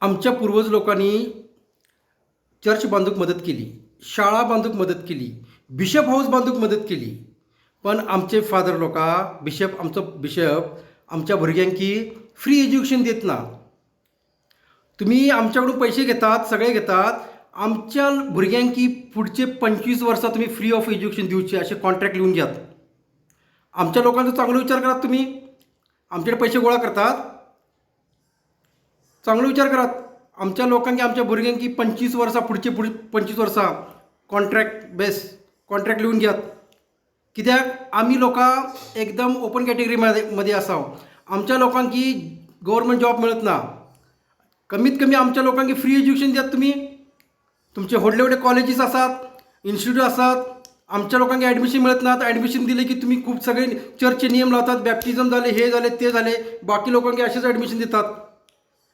आमच्या पुर्वज लोकांनी चर्च बांदूंक मदत केली, शाळा बांदूंक मदत केली, बिशप हावज बांदूंक मदत केली. पण आमचे फादर लोकां, बिशप, आमचो बिशप आमच्या भुरग्यांकी फ्री एज्युकेशन दित ना. तुमी आमच्या कडून पयशे घेतात, सगळे घेतात. आमच्या भुरग्यांकी फुडचे 25 वर्सां तुमी फ्री ऑफ एज्युकेशन दिवचे अशें कॉन्ट्रॅक्ट लिहून घेयात. आमच्या लोकांचो चांगलो विचार करात. तुमी आमचे पैसे गोळा करतात, चांगलो विचार करात. आमच्या लोकांकी, आमच्या भुरग्यांकी 25 वर्सां, पुढचे पुढ 25 वर्सां कॉन्ट्रॅक्ट बेस कॉन्ट्रॅक्ट लिहून घेयात. कित्याक आमी लोकां एकदम ओपन कॅटेगरी मध्ये आसा. आमच्या लोकांकी गव्हर्मेंट जॉब मेळत ना. कमीत कमी आमच्या लोकांकी फ्री एज्युकेशन दियात तुमी. तुमचे व्हडले व्हडले कॉलेजीस आसात, इन्स्टिट्यूट आसात. आमच्या लोकांक ॲडमिशन मिळत ना. ॲडमिशन दिले की तुम्ही खूप सगळे चर्चचे नियम लावतात. बॅप्टिझम झाले, हे झाले, ते झाले. बाकी लोकांकी असेच ॲडमिशन देतात.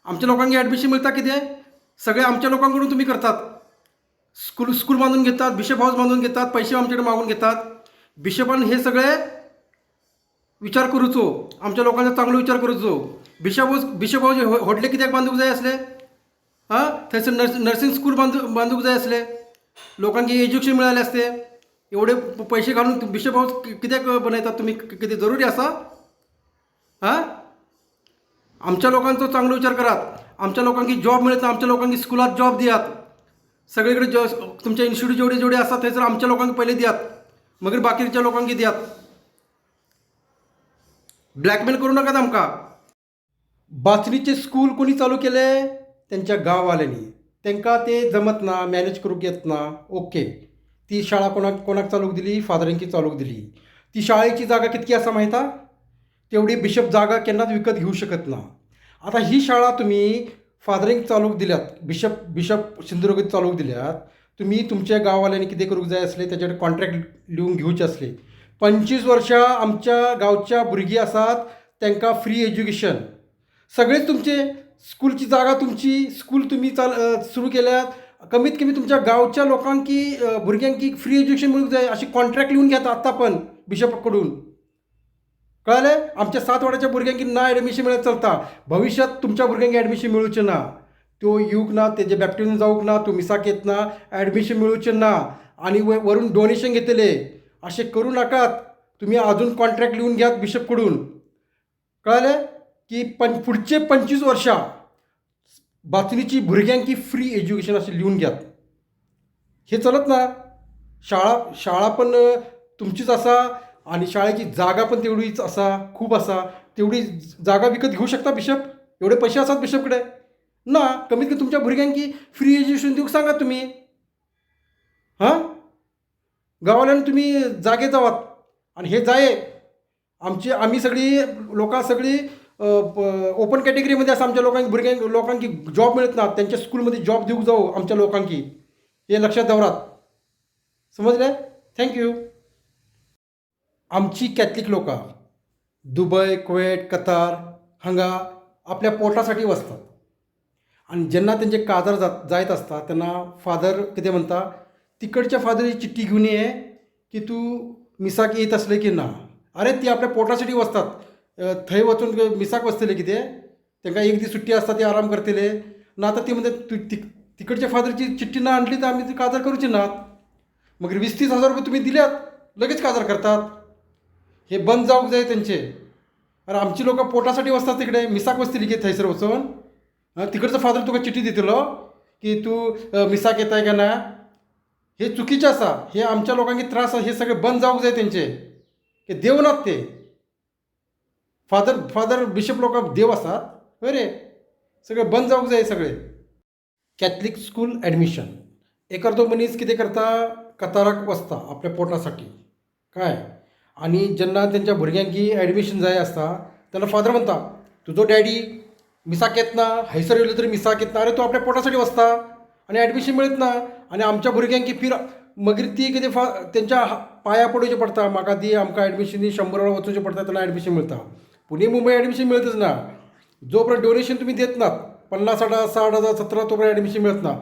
आमच्या लोकांकी ॲडमिशन मिळतात कितें? सगळे आमच्या लोकांकडून तुम्ही करतात. स्कूल स्कूल बांधून घेतात, बिशप हाऊस बांधून घेतात, पैसे आमच्याकडे मागून घेतात. बिशपान हे सगळे विचार करूचो, आमच्या लोकांचा चांगलो विचार करूचो. बिशप हाऊस, बिशप हाऊस व्हडले कित्याक बांदूंक जाय आसले? हां, थंयसर नर्सिंग स्कूल बांदूंक जाय आसले. लोकांक एज्युकेशन मिळाले असते. एवढे पैसे घालून बिशप हाऊस कित्याक बनयतात तुम्ही? कितें जरुरी आसा? हां, आमच्या लोकांचो चांगलो विचार करात. आमच्या लोकांकी जॉब मिळत ना. आमच्या लोकांकी स्कुलात जॉब दियात. सगळीकडे तुमच्या इन्स्टिट्यूट जेवढे जेवढे आसात, थंयसर आमच्या लोकांक पयले दियात, मगीर बाकीच्या लोकांकी दियात. ब्लॅकमेल करू नकात आमकां. बाचणीचे स्कूल कोणी चालू केले? त्यांच्या गांववाल्यांनी. तांकां ते जमत ना, मॅनेज करूंक येत ना. ओके, ती शाळा कोणाक कोणाक चालूंक दिली? फादरांकी चालूंक दिली. ती शाळेची जागा कितकी आसा माहित आहा? तेवढी बिशप जागा केन्नाच विकत घेवं शकत ना. आतां ही शाळा तुमी फादरींक चालूंक दिल्यात, बिशप बिशप सिंधुदुर्ग चालूंक दिल्यात. तुमी तुमच्या गांववाल्यांनी कितें करूंक जाय आसलें? तेजे कडेन कॉन्ट्रॅक्ट लिवून घेवचें आसलें. 25 वर्सां आमच्या गांवच्या भुरगीं आसात, तांकां फ्री एज्युकेशन. सगळेच तुमचे, स्कुलची जागा तुमची, स्कूल तुमी चाल सुरू केल्यात. कमीत कमी तुमच्या गांवच्या लोकांकी, भुरग्यांकी फ्री एज्युकेशन मेळूंक जाय अशी कॉन्ट्रॅक्ट लिहून घेता आत्तां पण बिशपा कडून. कळ्ळें? आमच्या सात वाड्याच्या भुरग्यांकी ना एडमिशन मेळत चलता. भविश्यात तुमच्या भुरग्यांक एडमिशन मेळुचें ना. त्यो येवंक ना, तेजें बॅप्टिजम जावंक ना, त्यो मिसाक येतना एडमिशन मेळुचें ना आनी वरून डोनेशन घेतले. अशें करूं नाकात तुमी. अजून कॉन्ट्रॅक्ट लिहून घेयात बिशप कडून. कळ्ळें? की पुढचे 25 वर्सां बाचणीची भुरग्यांकी फ्री एज्युकेशन अशें लिहून घेयात. हे चलत ना. शाळा शाळा पण तुमचीच आसा आनी शाळेची जागा पण तेवढीच आसा, खूब आसा. तेवढी जागा विकत घेवं शकता बिशप? एवढे पैसे आसात बिशप कडेन? ना. कमीत कमी तुमच्या भुरग्यांकी फ्री एज्युकेशन दिवंक सांगात तुमी. हां, गांवांतल्यान तुमी जागे जावात आनी हे जाये आमची. आमी सगळीं लोकां सगळीं ओपन कॅटेगरीमध्ये आसा. आमच्या लोकांक, भुरग्यांक, लोकांकी जॉब मेळत ना. त्यांच्या स्कूलमध्ये जॉब दिवंक जावो आमच्या लोकांकी, हे लक्षात दवरात. समजलें? Thank you. आमची कॅथलीक लोकां दुबय, कुवेट, कतार हांगा आपल्या पोटासाठी वचतात आनी जेन्ना तेंचे काजार जायत आसता, तेन्ना फादर कितें म्हणटा? तिकडच्या फादरीची चिट्ठी घेवन ये की तूं मिसाक येत आसले की ना. अरे, ती आपल्या पोटासाठी वचतात. थंय वचून मिसाक वचतले कितें? तांकां एक दीस सुट्टी आसता, ती आराम करतले ना. तर ती म्हणटा, तूं तिकडच्या फादरची चिट्ठी ना आणली तर आमी ती काजार करूची नात. मगीर 20-30 हजार रुपये तुमी दिल्यात, लगेच काजार करतात. हे बंद जावंक जाय तेंचे. अरे, आमची लोकां पोटासाठी वचतात तिकडे. मिसाक वचतली की थंयसर वचून? आं, तिकडचो फादर तुका चिटी दितलो की तूं मिसाक येताय काय ना? हे चुकीचें आसा. हे आमच्या लोकांक त्रास आसा. हे सगळे बंद जावंक जाय तेंचे. ते देव नात ते फादर. फादर बिशप लोकां देव आसात? हय रे? सगळे बंद जावंक जाय सगळे. कॅथलीक स्कूल ॲडमिशन, एखादो मनीस कितें करता? कताराक वचता आपल्या पोटासाठी काय. आनी जेन्ना तेंच्या भुरग्यांकी ॲडमिशन जाय आसता, तेन्ना फादर म्हणटा, तुजो डॅडी मिसाक येतना, हयसर येयलो तरी मिसाक येतना. अरे, तो आपल्या पोटासाठी वचता आनी ॲडमिशन मेळत ना. आनी आमच्या भुरग्यांकी फिर मागीर ती कितें तेंच्या पांया पडोवचें पडटा, म्हाका दी, आमकां ॲडमिशन दी. 100 वेळा वचोवचें पडटा, तेन्ना ॲडमिशन मेळटा. पुणे, मुंबय ॲडमिशन मेळतच ना. जो पर्यंत डोनेशन तुमी देत नात, 50 हजार, 60 हजार, 17, तो पर्यंत ॲडमिशन मेळत ना.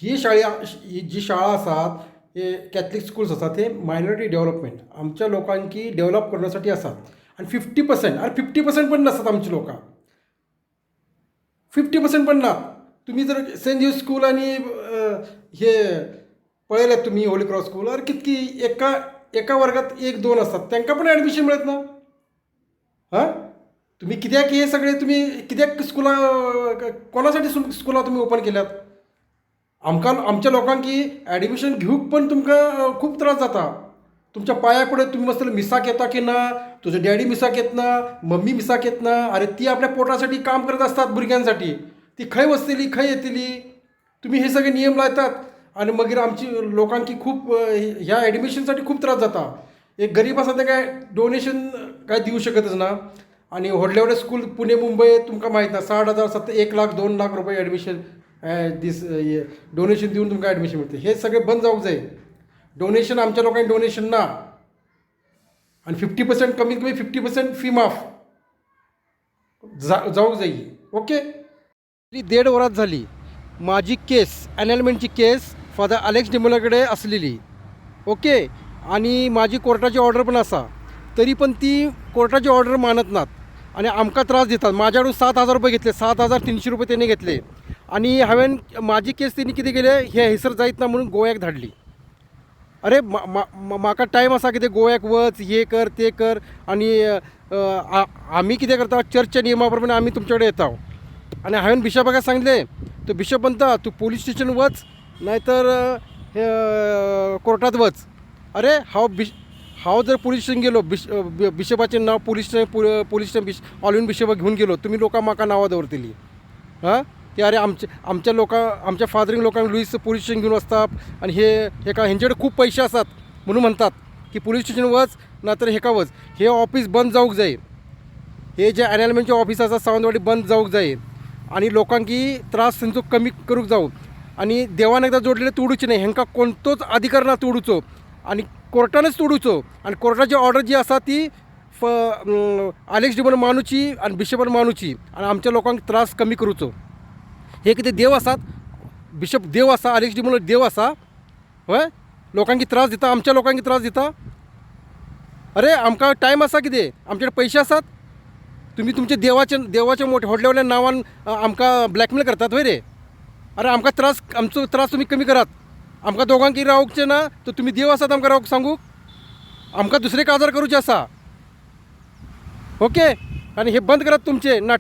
ही शाळा, ही जी शाळा आसात, हे कॅथलीक स्कूल्स आसात, ते मायनॉरिटी डेव्हलपमेंट, आमच्या लोकांकी डेव्हलप करण्यासाठी आसात. आनी 50%, अरे, 50% पण नासतात आमची लोकां. 50% पण ना. तुमी जर सेंट जेव्स स्कूल आनी हे पळयल्यात तुमी होली क्रॉस स्कूल, अरे कितकी एका एका वर्गात एक दोन आसतात, तांकां पण ॲडमिशन मेळत ना. हां, तुम्ही कित्याक हे सगळे तुमी कित्याक स्कुलां कोणासाठी स्कुलां तुमी ओपन केल्यात? आमकां आमच्या लोकांक ॲडमिशन घेवंक पण तुमकां खूब त्रास जाता. तुमच्या पांया पडत तुमी मस्त मिसाक येता की ना, तुजो डॅडी मिसाक येतना, मम्मी मिसाक येतना. अरे ती आपल्या पोटासाठी काम करत असतात भुरग्यांसाठी, ती खंय वचतली खंय येतली? तुमी हे सगळे नियम लायतात आनी मागीर आमची लोकांकी खूब ह्या ॲडमिशनसाठी खूब त्रास जाता. एक गरीब आसा तेका डोनेशन काय दिवं शकतच ना. आनी व्हडले व्हडले स्कूल पुणे मुंबय तुमकां माहीत ना, 60,000 1 लाख 2 लाख रुपये ॲडमिशन दीस डोनेशन दिवन तुमकां ॲडमिशन मेळटा. हे सगळें बंद जावंक जाय. डोनेशन आमच्या लोकांक डोनेशन ना. आनी 50% कमीत कमी 50% फी माफ जावंक जाय. ओके, 1.5 वरात झाली माझी केस, ॲनलमेंटची केस फादर अलेक्स डिमोलाकडे असलेली. ओके, आणि माझी कोर्टाची ऑर्डर पण आसा, तरी पण ती कोर्टाची ऑर्डर मानत नात आणि आमकां त्रास दितात. माझ्याकडून 7,000 रुपये घेतले, 7,300 रुपये त्यांनी घेतले. आणि हांवें माझी केस तेणी कितें केलें, हे हैसर जायत ना म्हणून गोव्याक धाडली. अरे म्हाका टायम आसा कितें गोव्याक वच, हे कर ते कर. आनी आमी कितें करता, चर्चच्या नियमा प्रमाणे आमी तुमचे कडेन येता. आनी हांवें बिशपाक सांगलें, तो बिशप म्हणटा तूं पोलीस स्टेशन वच नायतर हे कोर्टात वच. अरे हांव जर पोलीस स्टेशन गेलो, बिशपाचें नांव पोलीस पोलीस स्टेशन ऑलवीन बिशपाक घेवन गेलो, तुमी लोकां म्हाका नांवां दवरतली. हां, की अरे आमच्या लोकां आमच्या फादरींग लोकांक लुईस पोलीस स्टेशन घेवन वचता आनी हे हेका हेंचे कडेन खूब पयशे आसात म्हणून म्हणतात की पोलीस स्टेशन वच ना तर हेका वच. हे ऑफीस बंद जावंक जाय. हे जे एनलमेंटचे ऑफीस आसा सावंतवाडी बंद जावंक जाय आनी लोकांकी त्रास तेंचो कमी करूंक जावं. आनी देवान एकदां जोडलेलें तोडुचें न्हय, हेंकां कोणतोच अधिकार ना तोडुचो आनी कोर्टानच तोडुचो. आनी कोर्टाची ऑर्डर जी आसा ती आलेक्स डिमोन मानुची आनी बिशपान मानुची आनी आमच्या लोकांक त्रास कमी करुचो. हे कितें देव आसात? बिशप देव आसा, आलेक्स डिमोन देव आसा? हय, लोकांक त्रास दिता, आमच्या लोकांक त्रास दिता. अरे आमकां टायम आसा कितें, आमचे कडेन पयशे आसात? तुमी तुमच्या देवाचे मोठे व्हडल्या व्हडल्या नांवान आमकां ब्लॅकमेल करतात वय रे? अरे आमकां त्रास, आमचो त्रास तुमी कमी करात. आमकां दोगांकी रावचें ना तर तुमी देव आसात आमकां रावंक सांगूक? आमकां दुसरे काजार करूचे आसा. ओके, आनी हे बंद करात तुमचें नाटक.